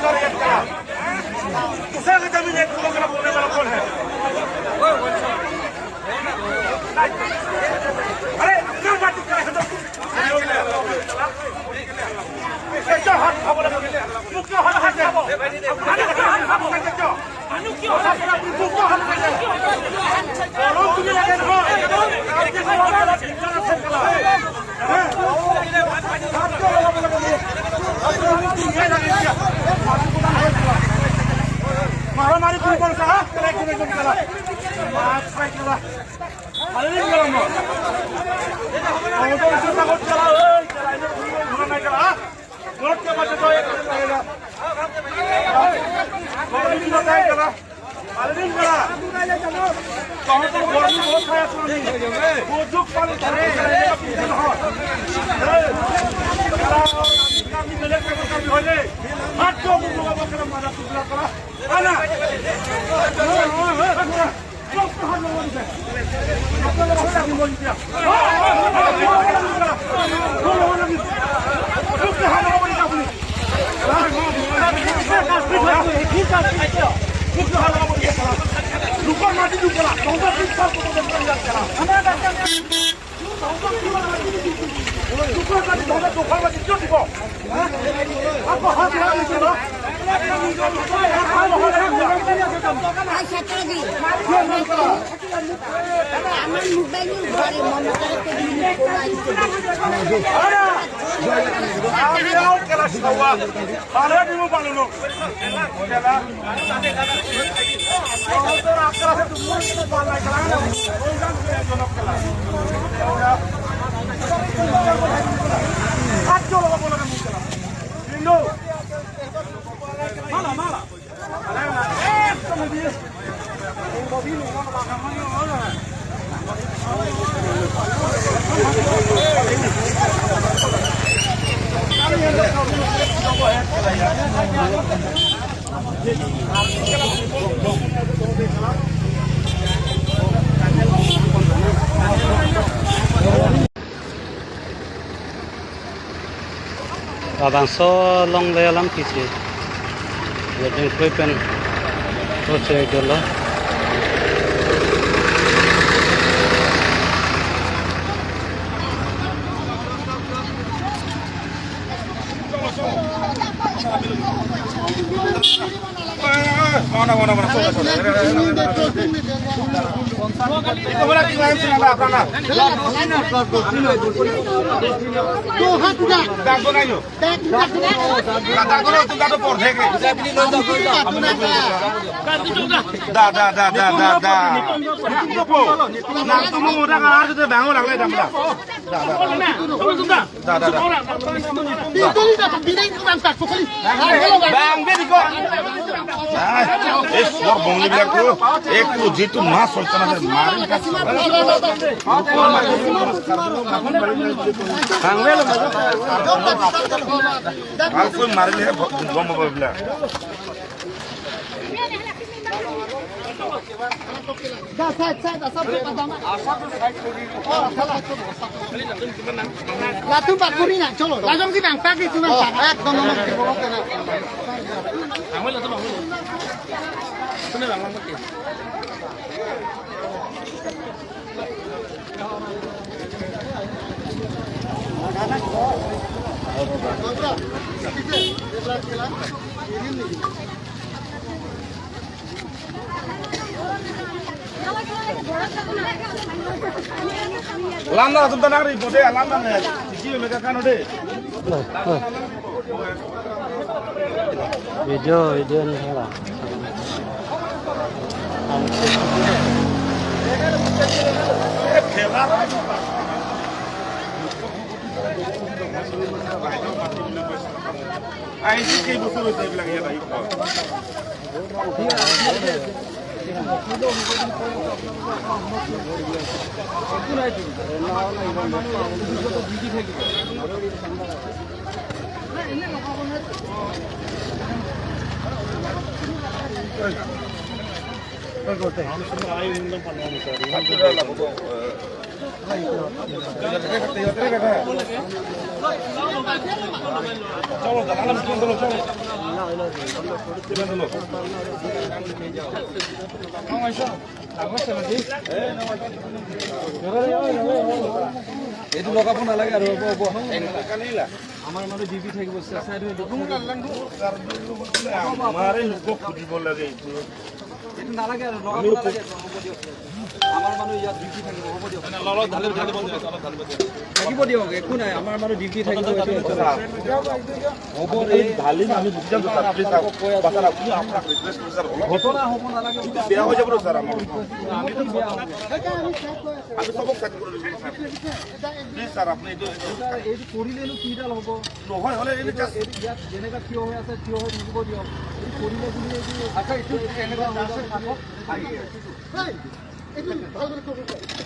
सरकार करा दूसरा का जमीन एक करोड़ बोलने वाला कौन है? अरे अपना माटी करा है तो हाथ खाব লাগে, মোক কিয় হাত খাইছে? কিয় হাত খাইছে? গৰম তুমি লাগে নহয়। মাৰামাৰি তুমি কৰছো? লোকৰ মাটি দুখলা লোকৰ মাটি তহঁতৰ দখল মাটি কিয় দিব? আকৌ হাত আমার মোবাইল ঘরে Abang so long le lam kichi wedding pen হচ্ছে গেল। যিটো মাছ ভালকৈ মাৰিলেহে গম পাব এইবিলাক। Landa tu tak nak ribut deh, landa ni. Siki mereka kan udah. Video video ni lah. আহিছে কেইবছৰ হৈছে এইবিলাক ইয়াত আহি এইটো লগাব নালাগে আৰু হ'ব আমাৰ মানুহ ডিউটি থাকিব। এইটো নালাগে আৰু লগাব নালাগে, হ'ব দিয়ক। আমাৰ মানুহ ইয়াত ডিউটি থাকিব, হ'ব দিয়ক, থাকিব দিয়ক, একো নাই। আমাৰ মানুহ ডিউটি থাকিব, হ'ব। ঘটনা হ'ব নালাগে, বেয়া হৈ যাব ছাৰ। এইটো কৰিলেনো কিডাল হ'ব? নহয় হ'লে ইয়াত যেনেকুৱা থিয় হৈ আছে থিয় হৈ থাকিব দিয়ক। এইটো কৰিলে বুলি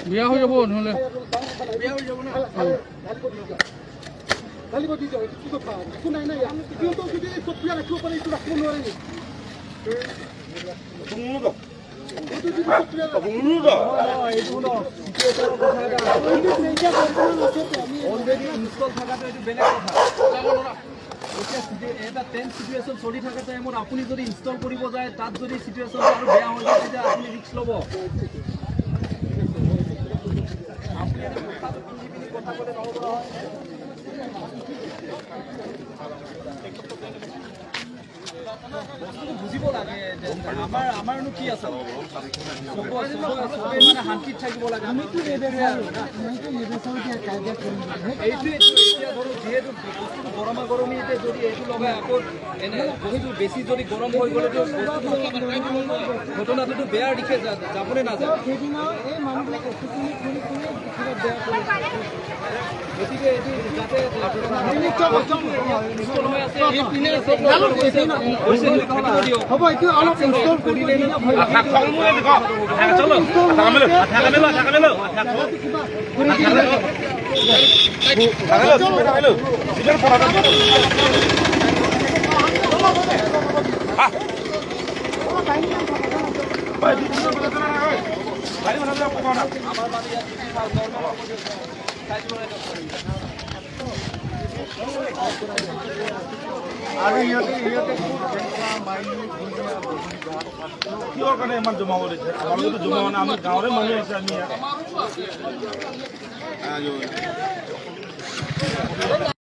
বিয়া হৈ যাব নহ'লে ঢালিব দি যাওঁ। এইটো কি কথা? একো নাই নাই। কিন্তু যদি চফ্টৱেৰ ৰাখিব পাৰে, এইটো ৰাখিব নোৱাৰে নেকি? অলৰেডি ইনষ্টল থকাটো এইটো বেলেগ কথা। এতিয়া এটা টেন্স চিটুৱেশ্যন চলি থকা টাইমত আপুনি যদি ইনষ্টল কৰিব যায়, তাত যদি চিটুৱেশ্যনটো আৰু বেয়া হৈ যায়, তেতিয়া আপুনি ৰিস্ক ল'ব? আপুনি এটা কথাটো পিন্ধি পিন্ধি কথা ক'লে নহ'ব নহয়। বস্তুটো বুজিব লাগে। আমাৰনো কি আছে? চবেই মানে শান্তিত থাকিব লাগে। এইটোৱে এতিয়া ধৰক, যিহেতু বস্তুটো গৰমা গৰমি, এতিয়া যদি এইটো লগাই আকৌ এনে বস্তু বেছি যদি গৰম হৈ গ'লেতো বস্তুটো ঘটনাটোতো বেয়াৰ দিশে যাবনে নাযায়? গতিকে এইটো যাতে ইনষ্টল হৈ আছে, হ'ব, এইটো অলপ ইনষ্টল কৰিলে আৰু ইহঁতে কিহৰ কাৰণে ইমান জমা কৰিছে? আমালোকেতো জমা হোৱা নাই, আমি গাঁৱৰে মানুহ আছে আমি।